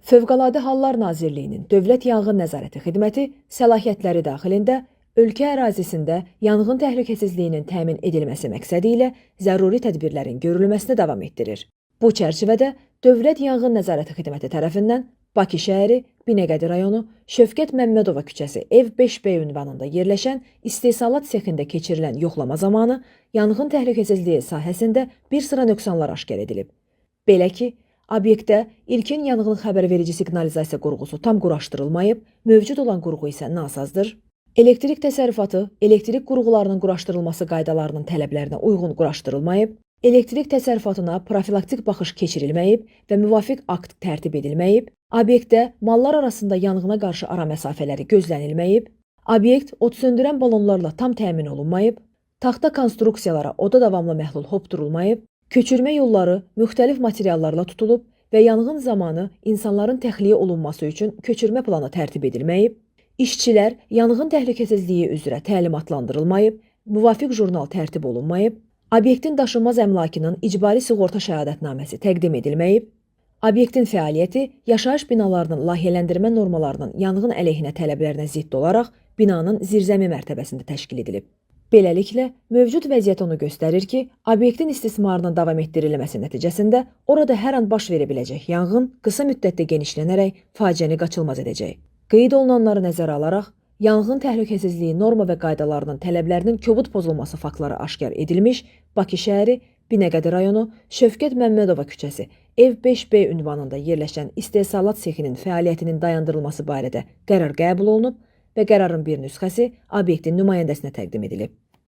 Fövqəladə Hallar Nazirliyinin Dövlət Yanğın Nəzarəti Xidməti səlahiyyətləri daxilində ölkə ərazisində yanğın təhlükəsizliyinin təmin edilməsi məqsədi ilə zəruri tədbirlərin görülməsini davam etdirir. Bu çərçivədə Dövlət Yanğın Nəzarəti Xidməti tərəfindən Bakı şəhəri, Binəqədi rayonu, Şövkət Məmmədova küçəsi, ev 5B ünvanında yerləşən istehsalat sexində keçirilən yoxlama zamanı yanğın təhlükəsizliyi sahəsində bir sıra nöqsanlar aşkar edilib. Belə ki, obyektdə ilkin yanğın xəbərverici siqnalizasiya qurğusu tam quraşdırılmayıb, mövcud olan qurğu isə nasazdır. Elektrik təsərrüfatı elektrik qurğularının quraşdırılması qaydalarının tələblərinə uyğun quraşdırılmayıb, elektrik təsərrüfatına profilaktik baxış keçirilməyib və müvafiq akt tərtib edilməyib, obyektdə mallar arasında yanğına qarşı ara məsafələri gözlənilməyib, obyekt od söndürən balonlarla tam təmin olunmayıb, taxta konstruksiyalara oda davamlı məhlul hopdurulmayıb, köçürmə yolları müxtəlif materiallarla tutulub və yanğın zamanı insanların təxliyə olunması üçün köçürmə planı tərtib edilməyib, işçilər yanğın təhlükəsizliyi üzrə təlimatlandırılmayıb, müvafiq jurnal tərtib olunmayıb, obyektin daşınmaz əmlakının icbari sığorta şəhadətnaməsi təqdim edilməyib, obyektin fəaliyyəti yaşayış binalarının layihələndirmə normalarının yanğın əleyhinə tələblərinə zidd olaraq binanın zirzəmi mərtəbəsində təşkil edilib. Beləliklə, mövcud vəziyyət onu göstərir ki, obyektin istismarının davam etdirilməsi nəticəsində orada hər an baş verə biləcək yanğın qısa müddətdə genişlənərək faciəni qaçılmaz edəcək. Qeyd olunanları nəzərə alaraq, yanğın təhlükəsizliyi norma və qaydalarının tələblərinin kobud pozulması faktları aşkar edilmiş, Bakı şəhəri, Binəqədi rayonu, Şövkət Məmmədova küçəsi, ev 5B ünvanında yerləşən istehsalat sexinin fəaliyyətinin dayandırılması barədə qərar qəbul olunub və qərarın bir nüsxəsi obyektin nümayəndəsinə təqdim edilib.